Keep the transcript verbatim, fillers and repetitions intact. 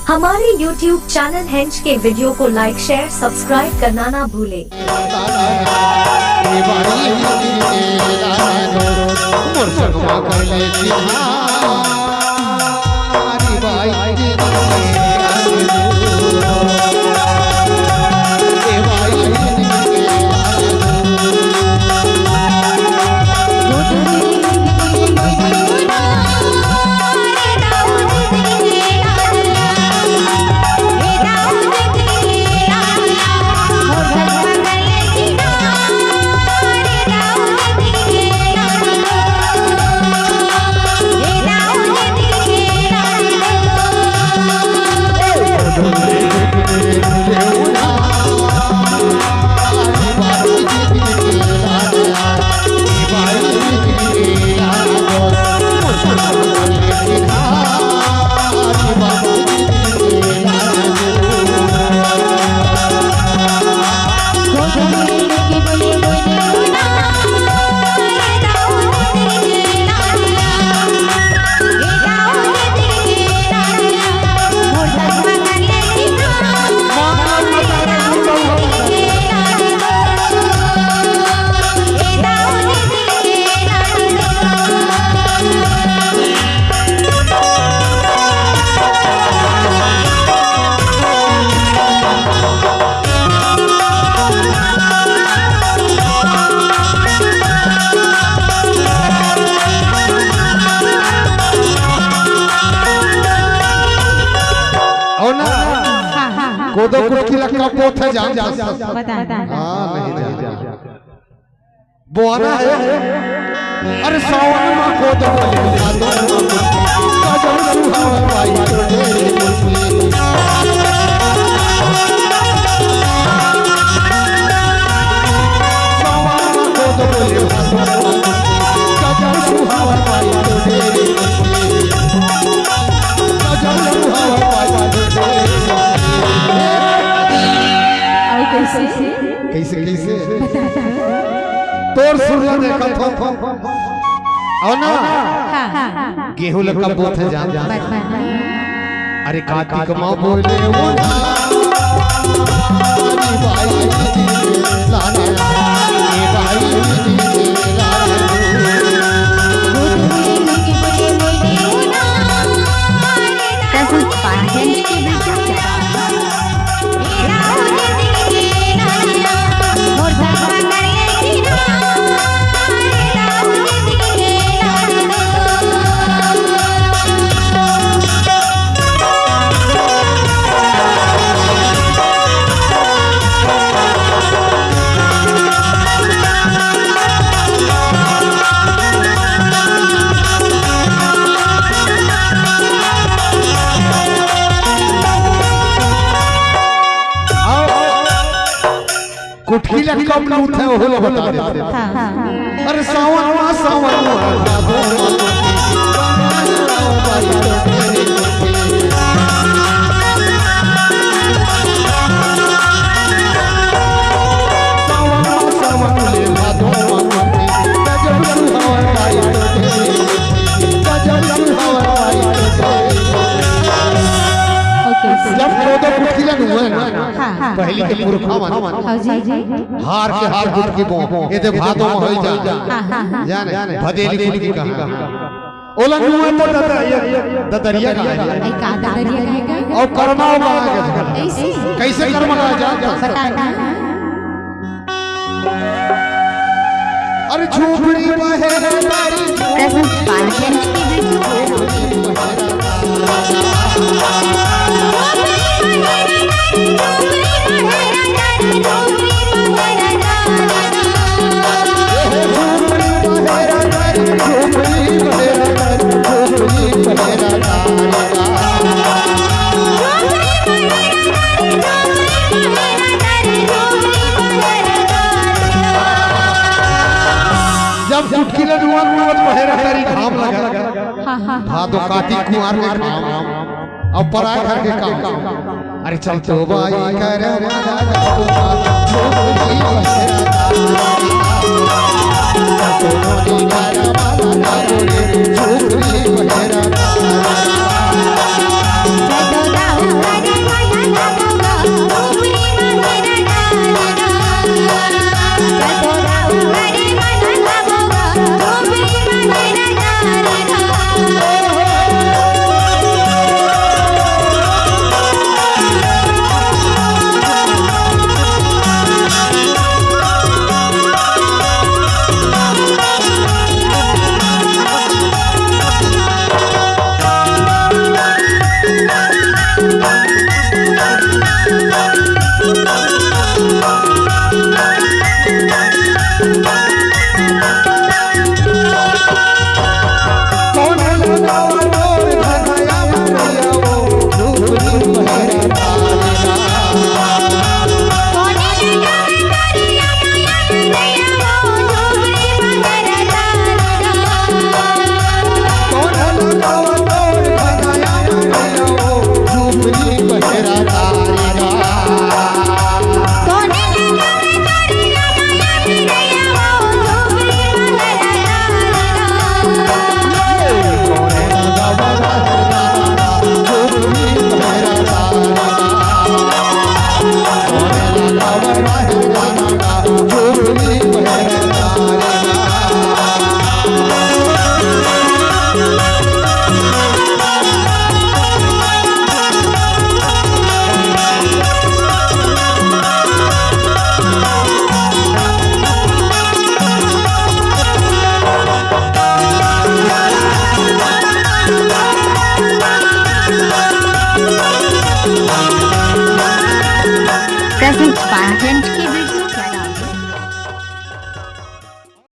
हमारे YouTube channel हेंच के वीडियो को लाइक, शेयर, सब्सक्राइब करना ना भूले। अउ ना, हाँ, हाँ, हाँ। कोदो कुटकी ला कब बोथे जान? बता, बता। हाँ, नहीं जानते। बोना हे। अरे सावन मा कोदो बोले, भादो मा कुटकी, गजब सुहावन भाई तोरे कुटकी। सावन मा कोदो बोले, भादो मा कुटकी, गजब सुहावन भाई तोरे कुटकी। गजब सुहावन भाई तोरे कुटकी। अउ कइसे? कइसे, कइसे? तोर सुर ला देखत हो। अउ ना? हाँ, हाँ, हाँ। गेहूं ला कब बोथे जान? अरे कातिक मा बोले वो ना। कुटकी ला कब लूथे, ओहू ला बता देथे। हाँ, हाँ। अरे सावन मा, सावन मा, भादो मा, सावन मा, सावन ले भादो मा, गजब सुहावन भाई तोरे, गजब सुहावन भाई तोरे। ओके। जब कोदो कुटकी ला नुए ना, हाँ, हाँ। पहली के पुरखा मन। हाँ जी, जी। हार के हार गुट के बो, एदे भादो मा होई जा। हाँ, हाँ, हाँ। जाने, भदेली कुटकी कहा। ओला नुआ तो ददा-, ये ददरिया कहा। ए, का ददरिया कहा? अउ करमा कहा के? ऐसी? कइसे करमा कहा जा? बता ना। अरे झूपड़ी बहे तारी झूपड़ी। जब कुटकी ला नुआ नुआ तो बहेरा तारी घाम लगा। हाँ, हाँ, हाँ। भादो कातिक कुंवार के घाम। अब पराय घर के काम। अरे चल तो बाई कर